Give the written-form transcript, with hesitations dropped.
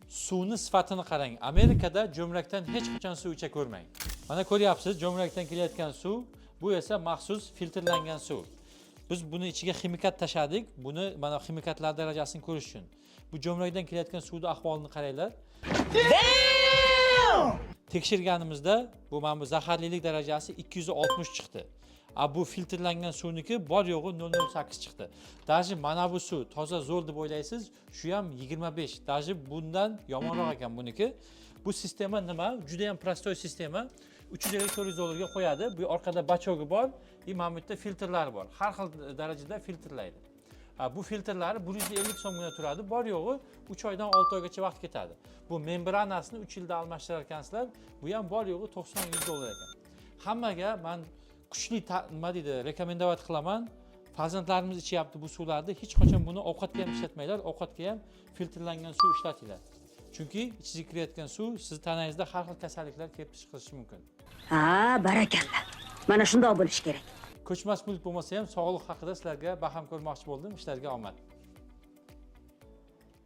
Suvni sifatini qarang. Amerikada jo'mrakdan hech qachon suv icha ko'rmang. Mana ko'ryapsiz, jo'mrakdan kelayotgan suv, bu esa maxsus filtrlangan suv. Biz buni ichiga ximikat tashladik, buni mana ximikatlar darajasini ko'rish uchun. Bu jo'mrakdan kelayotgan suvni ahvolini qaranglar. Tekshirganimizda bu mana bu zaharlilik darajasi 260 chiqdi. A bu filtrlangan suvniki bor yo'g'i 0,08 chiqdi. Даже mana bu suv toza, zo'r deb o'ylaysiz, shu ham 25. Даже bundan yomonroq ekan buniki. Bu sistema nima? Juda ham простой sistema. 350-400 dollarga qo'yadi. Bu orqada бачок i bor и mana bu yerda filtrlari bor. Har xil darajada filtrlaydi. Ha, bu filtrlari 150 so'mgina turadi. Bor yo'g'i 3 oydan 6 oygacha vaqt ketadi. Bu membranasini 3 yilda almashtirar ekansizlar. Bu ham bor yo'g'i 90-100 dollar ekan. Hammaga man kuchli nima deydi, рекомендовать qilaman. Farzandlarimiz ichyapti bu suvlarni. Hech qachon buni ovqatga ham ishlatmanglar, ovqatga ham filtrlangan suv ishlatinglar. Chunki ichingizga kirayotgan suv sizni tanangizda har xil kasalliklar kelib chiqarishi mumkin. Ha, barakalla. Mana shundoq bo'lishi kerak. Ko'chmas mulk bo'lmasa ham, sog'liq haqida sizlarga baham ko'rmoqchi bo'ldim. Ishlarga omad.